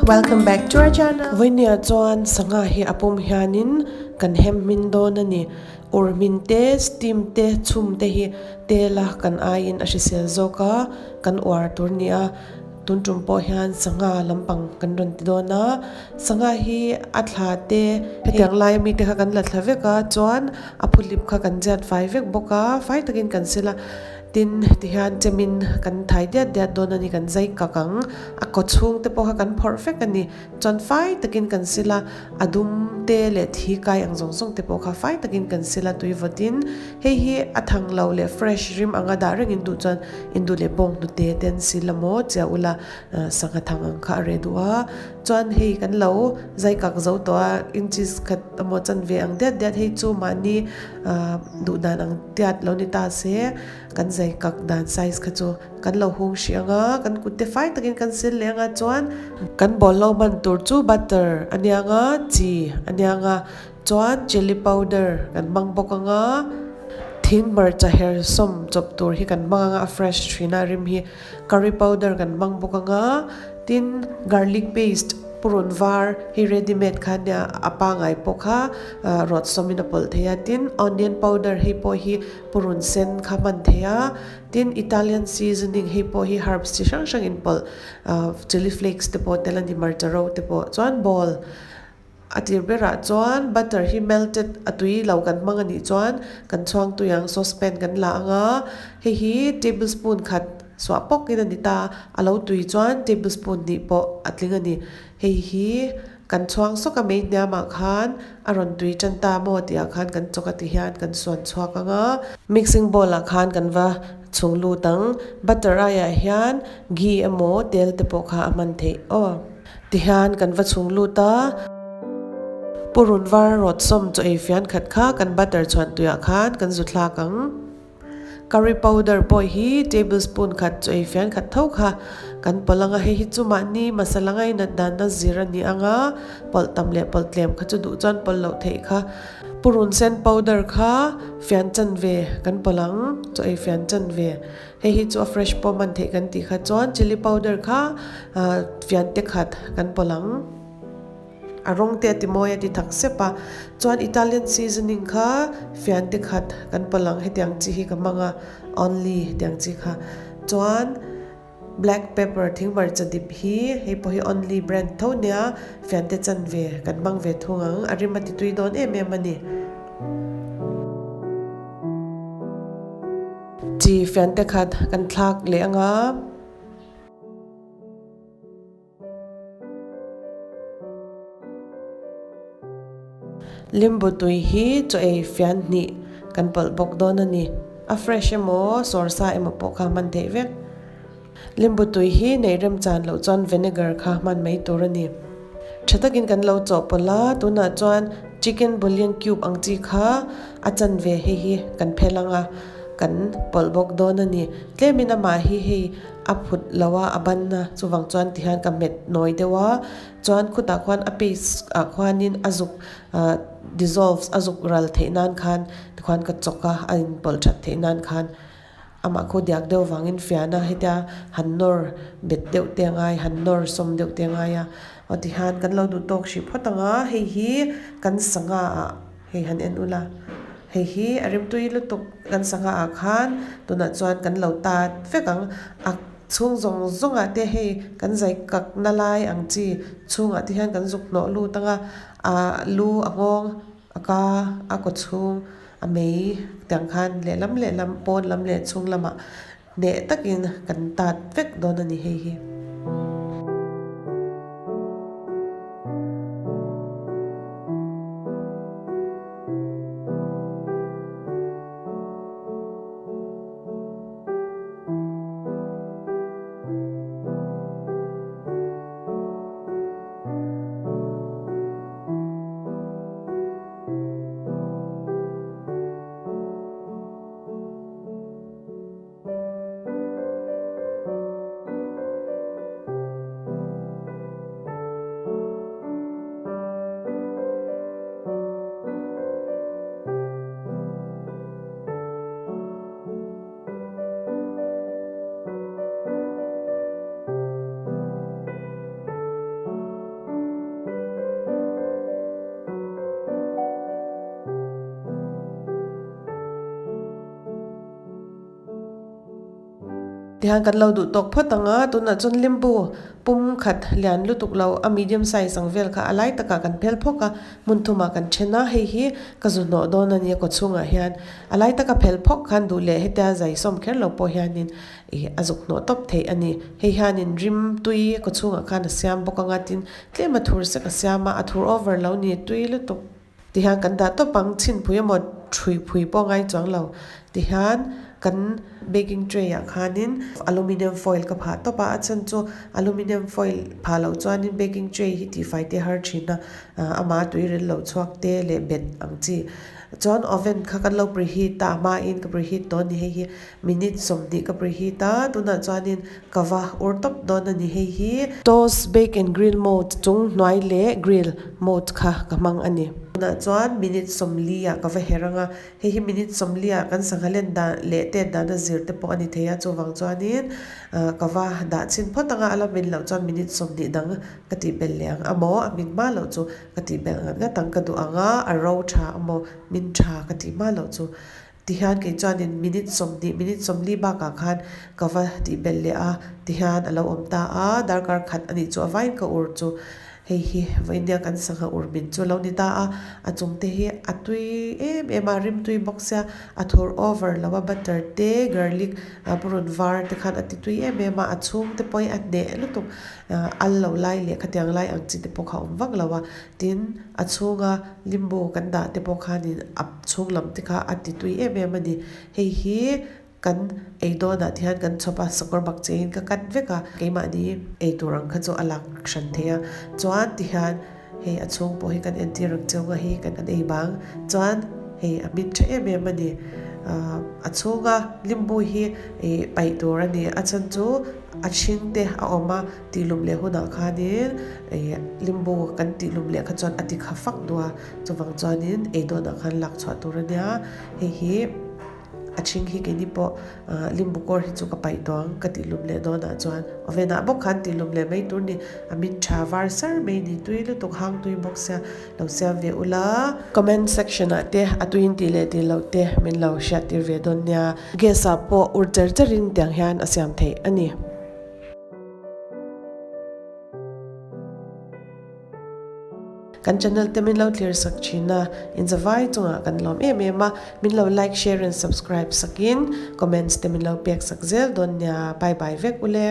Welcome back to our channel. Vawinia chuan sangha hi a pum hianin kan hem hmin dawn a ni. Ur hmin te, steam te, chhum te hi tela kan aiin a hrisel zawk a, kan uar tur a ni a. Tun tum pawh hian sangha lampang kan rawn ti dawn a, sangha hi a thla te hetiang laia mite kha kan la thla vek a, chuan a phuhlip kha kan ziat fai vek bawk a, fai takin kan sil a, tin tihian chemin kan thai diat diat dawn a ni, kan zai kak ang, a kaw chhung te pawh kha kan phawrh vek a ni, chuan fai takin kan sil a, a dum te leh thi kai ang zawng zawng te pawh kha fai takin kan sil a tui vawtin hei hi a thang lo leh fresh rim anga dah rengin duh chuan Indu leh bawng hnute te an sil a maw chiah ula sangha thang ang kha a reh duh a, chuan hei kan lo zai kak zo tawh a inches khat emaw chanve ang diat diat hei chu mahni duh dan ang tiat lo ni ta se kan zai kak dan size kha chu kan lo hung hrih ang a, kan kut te fai takin kan sil leh ang a chuan kan bawl lo hman tur chu butter a nia ang a chi a nia ang a. Chuan chilli powder kan hmang bawk ang a, thing hmarcha her sawm chawp tur hi kan hmang ang a, a fresh thin a rim hi. Curry powder kan hmang bawk ang a, tin garlic paste purun var hi ready made kha nia a pangai pawh kha rawt sawmin a pawlh thei a, tin onion powder hei pawh hi purun sen kha hman thei a, tin Italian seasoning hei pawh hi herbs chi hrang hrang inpawlh chilli flakes te pawh tel a ni hmarcha ro te pawh chuan bowl. A tir berah chuan butter hi melted a tui lo kan hmang a nih chuan kan chhuang tui ang saucepan kan la ang a, hei hi tablespoon khat suah pawkin a ni ta, a lo tui chuan tablespoon hnih pawh a tling a ni. Hei hi kan chhuang sawk a mei hniamah khan a rawn tui tan ta maw tih ah khan kan chawk a ti hian kan suan chhuak ang a, mixing bowl ah khan kan va chhung lut ang, butter aiah hian ghee emaw tel te pawh kha a hman theih aw. Tihian kan va chhung lut a, purun var rawt sawm chaw ei fian khat kha kan butter chhuan tuiah khan kan zu thlak ang. Curry powder pawh hi tablespoon khat chaw ei fian khat tho kha kan pawlh ang a, hei hi chu mahni masala ngainat danna zir a ni ang a, pawlh tam leh pawlh tlem kha chu duh chuan pawlh loh theih kha. Purun sen powder kha fian chanve kan pawlh ang, chaw ei fian chanve. Hei hi chu a fresh pawh hman theih kan tih kha chuan chilli powder kha fian te khat kan pawlh ang. A rawng te a ti mawi a ti thak sep a, chuan Italian seasoning kha fian te khat kan pawlh ang hetiang chi hi ka hmang a, only hetiang chi kha. Chuan black pepper thing hmarcha dip hi hei pawh hi only brand tho nia fian te chanve kan hmang ve thung ang, a rim a ti tui dawn em em a ni. Chi fiante khat kan thlak leh ang a. Limbu tui hi chaw ei fian hnih kan pawlh bawk dawn a ni. A fresh emaw sawr sa emaw pawh kha hman theih vek. Limbu tui hi neih remchan loh chuan vinegar kha hman mai tur a ni. Tha takin kan lo chawhpawlh a, tunah chuan chicken bouillon cube ang chi kha a chanve hei hi kan phel ang a, kan pawlh bawk dawn a ni. Tlemin amah hi hei a phut lo a, a ban a, chuvang chuan tihian ka hmet nawi deuh a, chuan khutah khuan a paste ah khuanin a zuk dissolves a zuk ral theih nan khan tikhuan ka chawk a, a inpawlh that theih nan khan. Amah khu diak deuh vangin fiahna hetia han nawr bet deuh te a ngai, han nawr sawm deuh te a ngai a. Aw tihian kan lo duh tawk hrih phawt ang a, hei hi kan sangha ah hei han en ula, hei hi a rimtui lutuk kan sangha ah khan tunah chuan kan lo tat vek ang. A chhung zawng zawng ah te hei kan zai kak na lai ang chi chhungah te hian kan zuk hnawh lut ang a, ah lu a nghawng a ka a kaw chhung. A mei tiang khan lehlam lehlam pawn lam leh chhung lamah hneh takin kan tat vek dawn a ni hei hi. Tihian kan lo duh tawk phawt ang a, tunah chuan limbu pum khat lian lutuk lo a medium size ang vel kha a lai takah kan phel phawk a, hmun thumah kan then a, hei hi ka zu hnawh dawn a nia kaw chhungah hian a lai taka phel phawk khan duh leh hetia zai sawm kher lo pawh hianin ih a zuk hnawh tawp theih a ni. Hei hianin rim tui kaw chhungah khan a siam bawk ang a, tin tlem a thur sek a siam a, a thur over lo ni tui lutuk. Tihian kan dah tawp ang, chhinpui emaw ṭhuiphui pawh ngai chuang lo. Tihian kan baking tray ah khanin aluminium foil ka phah tawp a, a chhan chu aluminium foil phah loh chuanin baking tray hi tihfai te har thin a, amah tui ril loh chhuak te leh bet ang chi. Chuan oven kha kan lo preheat a, a hmain ka preheat tawh a ni hei hi minute 20 ka preheat a, tunah chuanin ka va ur tawp dawn a ni hei hi. Toast, bake and grill mode chung hnuai leh grill mode kha ka hmang a ni. Tunah chuan minute 40 ah ka va her ang a, hei hi minute 40 ah kan sangha len dan leh tet dana zir te pawh a ni thei a, chuvang chuanin ka va dah chhin phawt ang a, a la min loh chuan minute 20 dang ka tih belh leh ang amaw a min hma loh chu ka tih belh ngat ngat ang ka duh ang a, a ro tha amaw min tha ka tih hma loh chu. Tihian kei chuanin minute 20, minute 40 bakah khan ka va tih belh leh a, tihian a lo awm ta a, darkar khat a nih chu a vain ka ur chu hei hi vawinia kan sangha ur min chu a lo ni ta a, a chung te hi a tui em em a, rim tui bawk sia, a thur over lo a, butter te, garlic purun var te khan a ti tui em em a, a chhung te pawh hi a hneh lutuk, al lo lai leh khatiang lai ang chi te pawh kha a awm vak lo a, tin a chhunga Limbu kan dah te pawh khanin a chhung lam te kha a ti tui em em a ni. Hei hi kan ei dawnah te hian kan chhawp a, sakawr bak cheiin ka cut vek a, keimahni ei tur ang kha chu a lak hran thei a. Chuan ti hian hei a chhung pawh hi kan entir ang cheu nga hi kan ei bang. Chuan hei a hmin tha em em a ni. A chhunga limbu hi paih tur a ni. A chhan chu a chhing te a awm a. Tihlum leh hunah khanin ih limbu kan tihlum leh kha chuan a ti kha fak duh a, chuvang chuanin ei dawnah khan lak chhuah tur a nia, hei hi a ṭhing hi keini pawh ah limbu kawr hi chu ka paih tawh ang ka tihlum leh dawnah chuan oven ah bawk khan tihlum leh mai tur ni, a min ṭha var sar mai ni tui lutuk hang tui bawk sia lo siam ve ula. Comment section ah te a tuiin tih leh tih loh te min lo hriat tir ve dawn nia, gas ah pawh ur cher cherin tiang hian a siam theih a ni. Kan channel te min lo thlir sak thin a, in zavai chungah kan lawm em em a, min lo like, share and subscribe sakin comments te min lo pek sak zel dawn nia, bye bye vek ule.